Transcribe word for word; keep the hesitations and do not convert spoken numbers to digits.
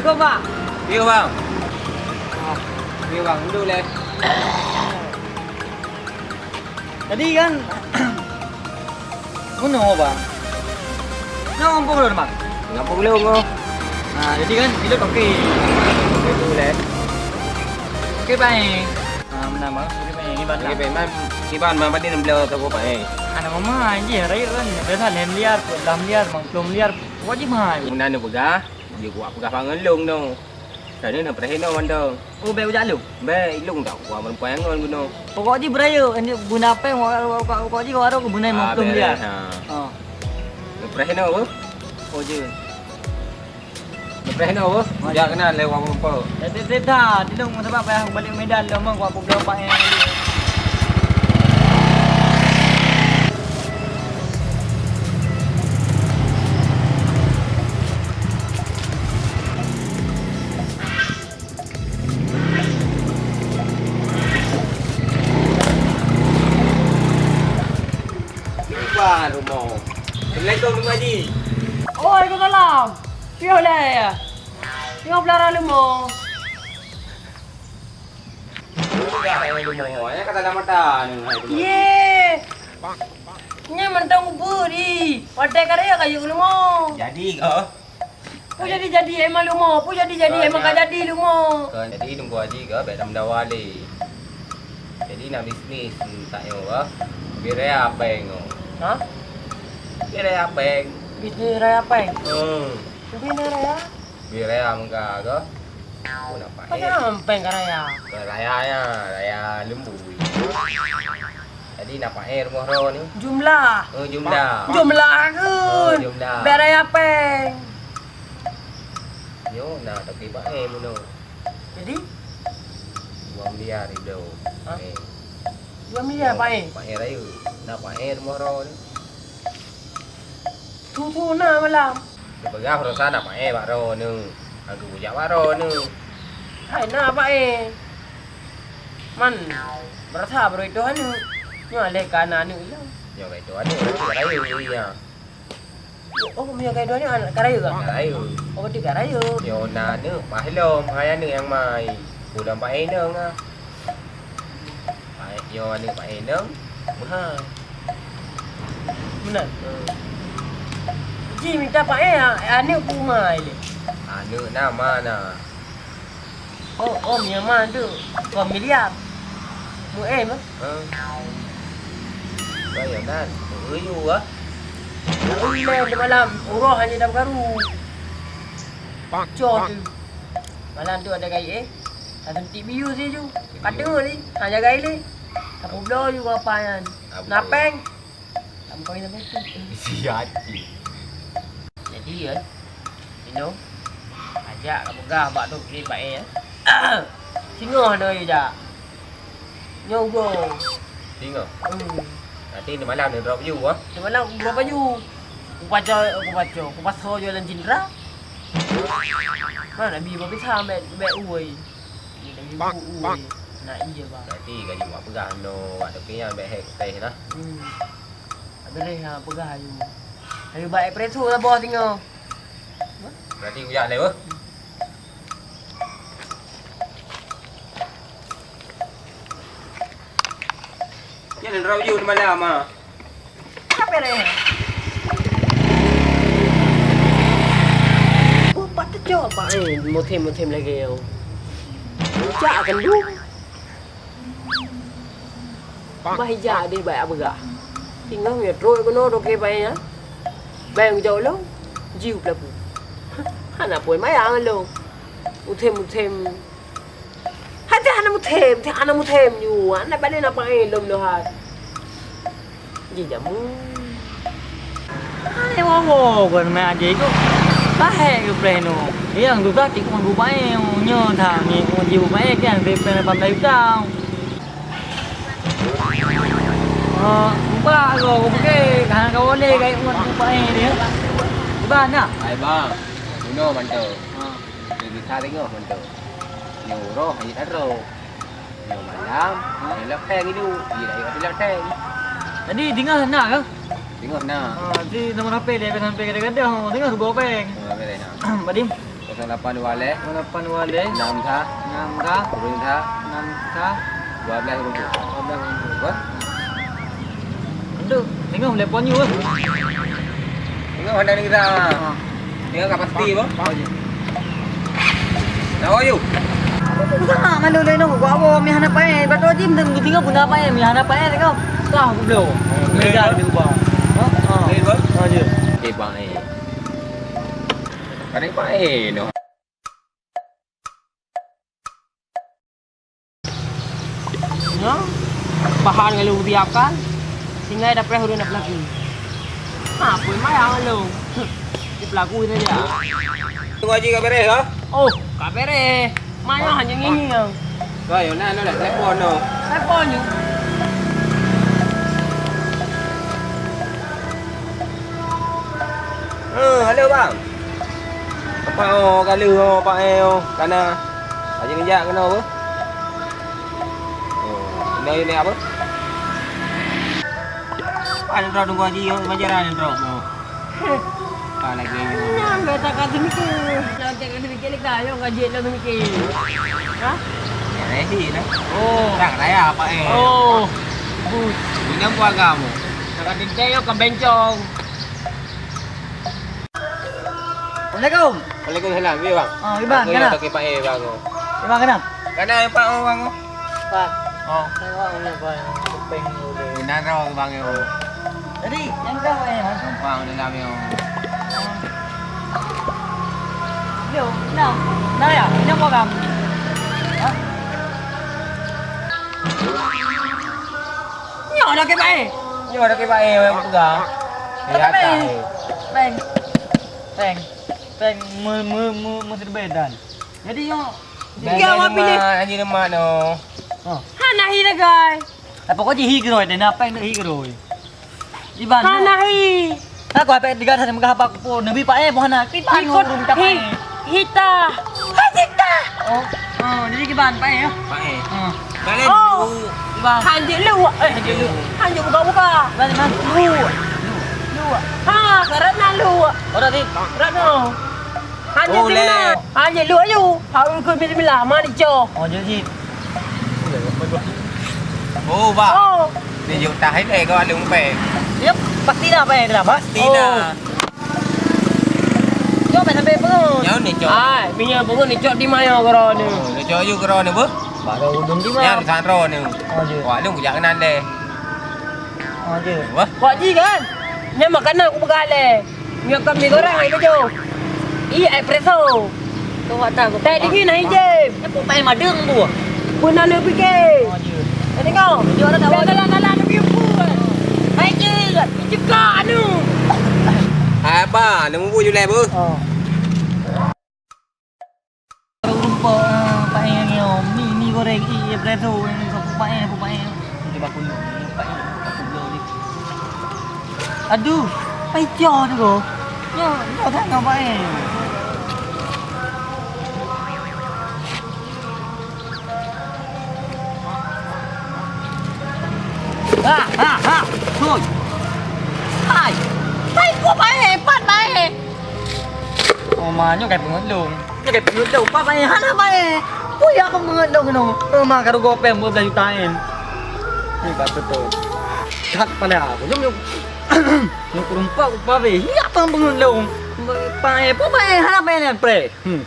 Kok, Bang? Iya, Bang. Ah, iya, Bang. Duduk leh. Jadi kan, bunoe, Bang. Nyoe gampông lôn, Bang. Gampông lôn, oh. Nah, jadi kan, ilôn oke. Oke, tu leh. Oke, baik. Ah, meunan, Bang. Oke, baik. Iban lah. Oke, baik. Man, iban, man, padum bloe toko, baik. Anak mama aja, rayeuk kan. Biasa lhèe miliar, dua belas miliar, lima puluh miliar. Wajib mahal. Meunan peugah. Jeuet kupeugah bak ngon lôn nyoe. Keuneuk neupreh inoe mantong. Oh, bèk ujak lôn? Bèk, lôn dak kuat meureumpok ngon bunoe. Pokok jih beurayeuk, ini beuna péng, pokok jih keu warong beuna lima puluh miliar. Ah, beres, ha. Oh. Neupreh inoe, Bu? Oh, jeuet. Neupreh inoe, Bu? Oh, jeuet. Jak keunan lé wang meureumpok. Ya, teuh, teuh, teuh. Di lôn sabab payah balek Medan lom, kuat peubloe pakai. Wah, rumoh. Assalamualaikum, Mak Haji. Waalaikumsalam. Piôh lé. Piôh belara leumo. Udah, hai leumo. Ya, kata dah mata ni, hai leumo. Ye. Nyan mantong ubeut di. Watèe karya kayu leumo. Jadi kah? Peue jadi-jadi, eh, maleumo? Peue jadi-jadi, eh, maka jadi leumo? Kon jadi Teungku Haji kah, bèk tameudawa lé. Jadi na bisnis, hmm, tanyoe kah. Bri raya péng nyoe. Hah? Bri raya péng. Bisnis raya péng? Hmm. Bri raya? Bri raya meuga kah. Oh, nampak, eh. Macam péng ka raya? Ka raya nya, raya leumbui. Jadi na paéh rumoh droeneuh? Jumlah. Oh, jumlah. Jumlah kheun. Oh, jumlah. Bèk raya péng. Nyoe na tapi paéh bunoe. Jadi? Dua miliar ibloe. Hah? Paéh. Dua miliar paéh? Paéh rayeuk. Na paéh rumoh droeneuh? Su-su na malam. Neupeugah baroesa na paéh bak droeneuh. Ka geubujak bak droeneuh. Hai na paéh. Man, baroesa baroe itu aneuk. Nyoe lé ka na aneuk ilong. Nyoe ka itu aneuk, berarti ka rayeuk, iya. Oh, meunyoe ka itu aneuk, aneuk ka rayeuk, ah? Ka rayeuk. Oh, berarti ka rayeuk. Nyoe na aneuk, paéh lom, hai aneuk nyang mai. Pulang paéh inong, ah. Paéh, nyoe aneuk paéh inong, meuhai. Meunan? Hmm. Ji mita paéh, a-, aneuk peue meuhai lé? Aneuk na ma na. Oh, oh, meunyoe ma tu, dua miliar. Meu-, eh, meuh? Hmm. Bayeue nan, eu yue, ah. Ulèe di malam, uroe hana dap karu. Cok tu. Malam tu ada gai, eh. Ka suntik biu si ju. Ka teungeut ni, hana jagai lé. Ka peubloe ju keu apa nyan. Apa? Na péng. Ka meukawen sama tu. Sia cit. Jadi, eh, Tino, ajak ka peugah bak tu kiri bak, eh. Singoh dah jak. Nyoe uroe. Singoh? Hmm. Berarti di malam ni drop baju, ah? Di malam drop baju. Kupaco, kupaco, kupaso jualan cindra. Mana Nabi babi sampai, sampai uwei. Ni Nabi buku uwei. Nak iya, bang. Berarti gaji mak peugah no, waktu tu yang baik hek teh lah. Hmm. Habis ha, peugah ayu. Ayu baik preso lah bawah tinggal. Berarti uyak leh, beuh? Nyan droe yue malam ah. Siapa ni? Oh, patut jawab, Pak. Eh, musim-musim lagi, yo. Cak akan dum. Bah ija deh bai abeugah. Tinggai nyoe trok keunoe toke bai nyan. Bai geujak ulôn, jiu peulabu. Hana poi maya ngon lôn. Uthem-uthem. Hana, hana muthem, hana muthem nyoe. Hana bani na pakai lom lohat. Ji jamu. Hai woe-woe kon meuaje kok. Bahek geupreh nyoe. Nyang susah cit ngon bubae nyoe that nyoe ji bubae kan geupreh lapan belas juta. Oh, ubak lo, oke, hana kawoe lé kai ngon bubae dia. Iban na? Hai bang, bunoe mantong. Ha. Bisa tengok mantong. Nyoe roh hanya taro. Nyoe malam, ha? Nyoe lapeng ilu. Iya, iya, lapeng. Jadi, dingah na kah? Dingah na. Ha, di nomor H P dia sampai kadang-kadang, dingah dua peng. Ha, boleh na. Badim. Lapan dua lhèe. Lapan dua lhèe. Enam sa. Enam sa. Enam sa. Dua belas ribu. Dua belas ribu. Apa? Aduh, tengok telepon you. Tengok handai kita. Ha. Tengok ka pasti apa? Ha, ya. Tahu you? Apa pun sama malu lé nyoe, gua bawa mi hana paéh, batu jim dan tinggal guna paéh, mi hana paéh tengok. Lah, goblok. Beda ni ubah. Ha? Ha. Ni, Bang. Ha, ya. Eh, Bang, eh. Kan ni paéh noh. Nyoe, bahan ka lôn siapkan, tinggai dapréh ureueng na peulaki. Ha, peue mayang lôn. Di peulaki saja. Tunggu Haji ka beres, ha? Oh, ka beres. Mayang hanya ngihi, ya. Wah, yo, na, na, na, telepon, no. Telepon, ni. Eh, halo, Bang. Apa, oh, ka lheueh, oh, Pak, eh, oh, kana. Haji neujak keunoe beuh. Oh, inoe, inoe apa? Pan droe tunggu Haji, oh, pelajaran droe. Oh. Ah, lagi. Nyan, beta ka seumiké. Nyan, ka seumiké lé ka, yo, ka jeuet lom seumiké. Hah? Ya, ready lah. Oh. Dah raya, Pak, eh. Oh. Bus. Ini buat kamu. Ka teuntèe, yo, ka bencong. Assalamualaikum. Waalaikumsalam. Ye, Bang. Oh, Iban, aku kenapa? Yang pakai Pak, eh, Bang. Iban, kenapa? Kenapa, Pak, oh, Bang, oh? Pak. Oh. Saya orang ni, Bang. Kuping dulu. Benar, oh, Bang, oh. Jadi, yang kau, eh, Bang? Numpang dalam, oh. Yo, nah. Nah, ya, ini apa, Bang? Hah? Nyoe dah ke bae. Nyoe dah ke bae, orang pegang. Tapi, Peng. Peng. Peng. Me, me, me, me serbedan. Jadi, yo, dia awak pilih. Haji lemak no. Oh. Hana hi lagai. Apa kau ji hi geroi, dan apa yang hi geroi? Iban. Hana hi. Aku apa tiga hari mengah apa aku pun. Nabi Pak, eh, mohon nak. Iban. Ikut urung tak hi, Pak, eh. Hita. Hai, hita. Oh. Oh, jadi kiban, Pak, eh, ya? Pak, eh. Oh. Balik dulu. Iban. Hanjeuet lu. Eh, hanjeuet lu. Hanjeuet buka-buka. Balik, man. Lu. Lu. Ha, karena lu. Oh, dah, Dik. Karena. Hanjeuet lu. Hanjeuet lu, ayu. Hau ikut bismillah, mari, cok. Oh, jeuet, jeuet. Oh, bah. Oh. Ni juk tah ini kau ada umpet. Yep, pasti dah, Pak, eh, dah. Pasti dah. Cok, sampai peungeut. Nyoe ni, cok. Ai, minyeuk peungeut ni, cok, di mayo keudroe ni. Oh, ni cok aju keudroe ni, beuh? Baru udun di mayo. Nyan santro ni. Oh, je. Wah, lu kujak keunan deh. Oh, je. Wah. Wak ji kan? Nyan makanan aku peugah lé. Nyoe ka mi goreng ai beujoh. Ih, espresso. Tu wak tak. Teh dingin ai jem. Nyan pun pakai madeng buah. Pun nak leuh pike. Oh, je. Tengok. Dia orang dah. Dalam-dalam lebih pun. Hai je. Cekak anu. Hai, apa? Nemu bu julai, bu? Oh. Rupa, eh, pakai ni, oh. Mi, mi goreng, i, espresso, eh, pakai, pakai. Cuba aku ni, pakai, aku blow ni. Aduh, pai cah tu, ko. Ya, ya, tak nampak, eh. Ha, ha, ha. Hoi. Hai. Hai, kok baik, hebat baik. Oh, ma, nyoe kai peungeut lôn. Nyoe kai peungeut lôn, pat baik, hana baik. Pui aku peungeut lôn keunoe. Oh, ma, ka rugoe péng dua belas juta, eh. Ni ka beutôi. Kat pada aku. Jom, jom. Nyoe kureueng pat, pat baik. Hiyak peungeut lôn. Baik, put baik, hana baik nyan, pre. Hmm.